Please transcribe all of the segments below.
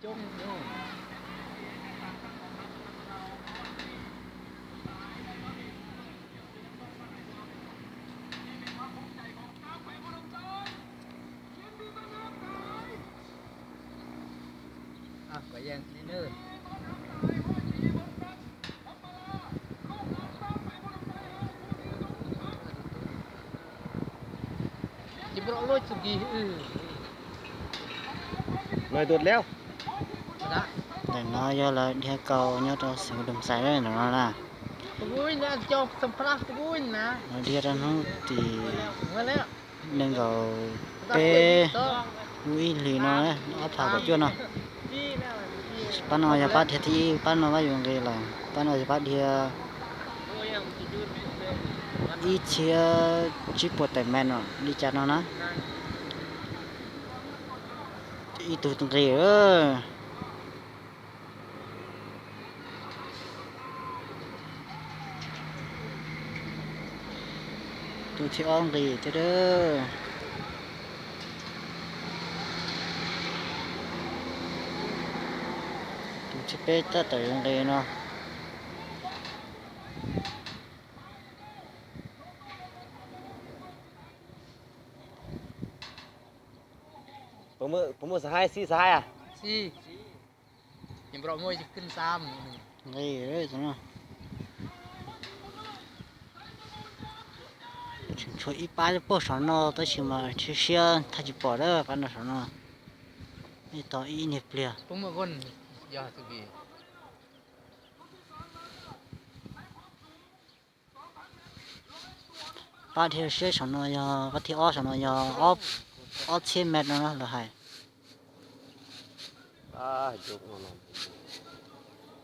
Ntawm no yog lawv dhia kaus nyob rau xeev Dum Xais no na. Lawv dhia rau hnub tim nees nkaum peb lub ib hlis no, ob phav kaum cuaj no. Pab no yog pab dhia thib ib, pab no pab yuav nqis lawm, pab no yog pab dhia ib txhiab tsib puas tawm mev no li cas no na. Ib tug nqis. Tus thib ob nqis thiab dab. Tus thib peb tab tom yuav nqis no. Puas muaj xav haib, xib xav haib a? Nqis. Tseem tshuav ib pab puag saum no tab sis mas siab siab thaij tsis pom lawm, pab no saum no. Ib tog ib niag pliag. Pab dhia siab saum no yog pab thib ob, saum no yog ob txhiab mev no na lawv hais.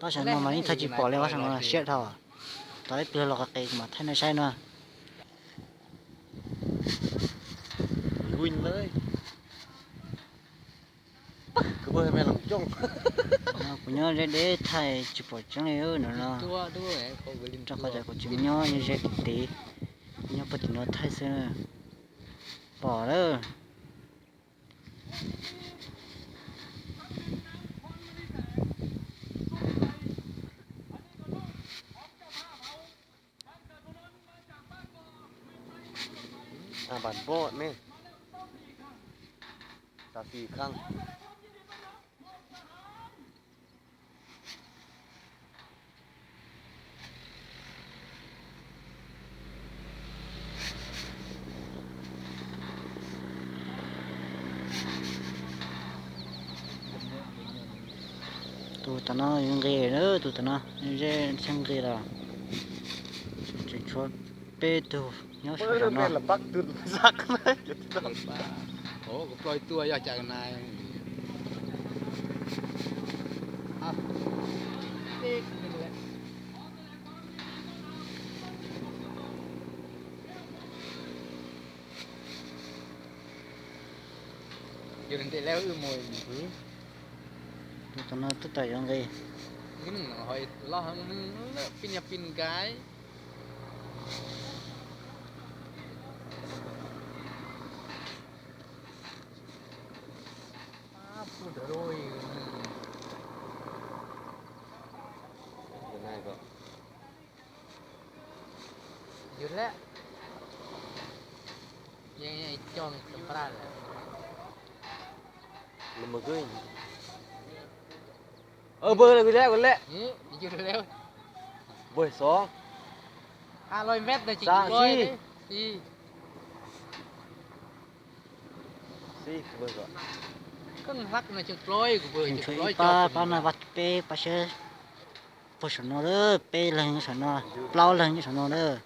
Pab saum no mas yeej thaij tsis pom li, pab saum no siab dhau. Tos ib pliag los qis qis mas thaij nej saib no. Kuv nyob ze deb thaij tsis pom tseeb li no. Rau qhov tias kuv tsis nyob ze tid, nyob puag tim no thaij xwb. Pom lawm. Tus tom no yuav nqis na, tus tom no ze txheej nqis los. Tseem tshuav peb tug nyob saum no. Tus tom no twb tawm yuav nqis. Npawg lawm, kuv lawm, kuv lawm. Npawg xov. Tseem tshuav ib pab, pab no pab peb, pab seb puag saum no lawm, peb leeg nyob saum no, plaub leeg nyob saum no lawm.